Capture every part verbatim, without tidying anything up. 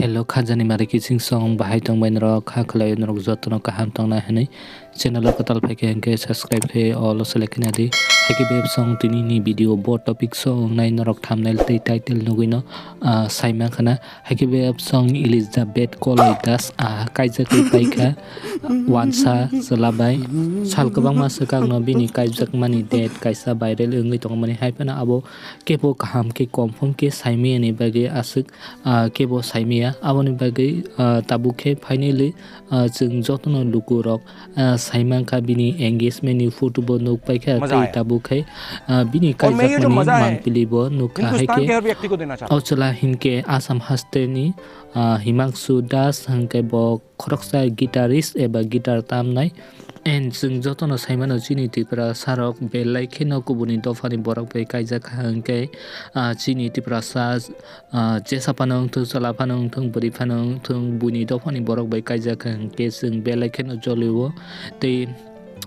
Hello, khajani mari kiching song bahai tongbai norok, kha khwlai norok jotono kaham tongnai hinwi channel o kwtal phaikhe hinkhe subscribe khe all o select khna di. Haikhe bebsong tini ni video bo topic song nai norok thumbnail tei title nugwi no, ah, saima khana. Haikhe bebsong Elizabeth Koloi Das, ah, kaijak tei paikha wansa chwla bai. Sal kwbangma swkang no bini kaijak mani date kaisa viral wngwi tongmani hai phano abo kebo kaham khe confirm khe saimaya ni bagwi aswk, ah, kebo saimaya. Aboni bagwi, ah, tabuk khe finally, ah, chwng jotono lukurok, ah, saimankha bini engagement ni photo bo nukpaikha tei tabuk khe, ah, bini kaijakmani mangpili bo nukha. Haikhe o chwla hinkhe Assam haste ni, ah, Himangshu Das hinkhe bo khoroksa guitarist eba guitar tamnai. And chwng jotono saimano chini Tiprasa rok belai kheno kubuni dophani borok bai kaijak kha hinkhe, ah, chini Tiprasa, ah, chesa phano wngthung, chwla phano wngthung, bwrwi phano wngthung, buini dophani borok bai kaijak kha hinkhe chwng belai kheno jolio. Tei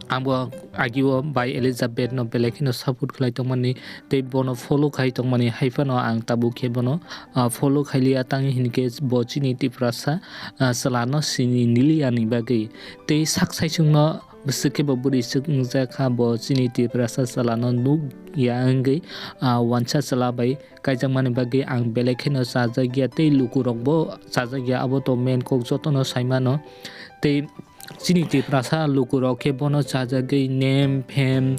abo agio bai Elizabeth no belai kheno support khlai tongmani. Tei bono follow khai tongmani hai phano ang tabuk khe bono, ah, follow khailiya tang hinkhe bo chini Tiprasa, ah, chwlano sini niliya ni bagwi. Tei sak saichung no bwswk khe bo bwrwi swk wngjak kha bo chini Tiprasa chwlano nuk ya wngwi, ah, wansa chwla bai kaijakmani bagwi ang belai kheno chajakya tei lukurok bo chajakya abo to main kok jotono saimano. Tei chini Tiprasa lukurok khe bono chajagwi nem phem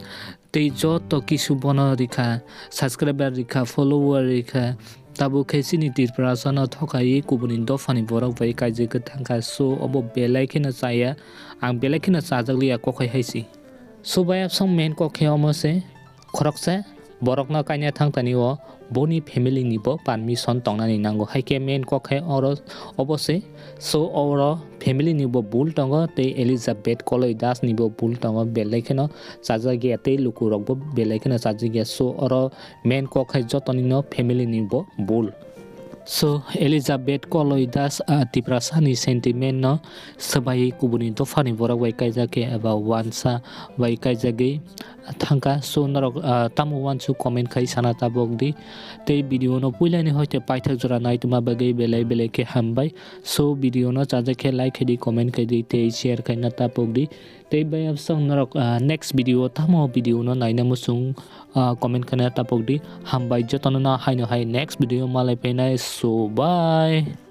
tei joto kisu bono rikha, subscriber rikha, follower rikha. Tabuk khe chini Tiprasa no thokhaiwi kubuni dophani borok bai kaijagwi thangkha. So obo belai kheno chaya, ang belai kheno chajakliya kokhai hai se. So bai absong main kok khe omo se. Khoroksa borokno kaina thangtani o boni family ni bo permission tongnani nango. Hai khe main kok khe oro obo se. So oro family ni bo bul tongo tei Elizabeth Koloi Das ni bo bul tongo. Belai kheno chajakya tei lukurok bo belai kheno chajakya. So oro main kok khe jotoni no family ni bo bul. So Elizabeth Koloi Das, ah, Tiprasa ni sentiment no swbaiwi kubuni dophani borok bai kaijak khe eba wansa bai kaijagwi thangkha. So norok, ah, tamo wansuk comment khai sana tabok di. Tei video no puilani hoite paithak jora naituma bagwi belai belai khe hambai. So video no chajak khe like khai di, comment khai di tei share khaina tabok di. Tei bai absong norok, ah, next video tamo video no naina muchung, ah, comment khaina tabok di. Hambai jotono no haino hai next video malai phainai. So bye.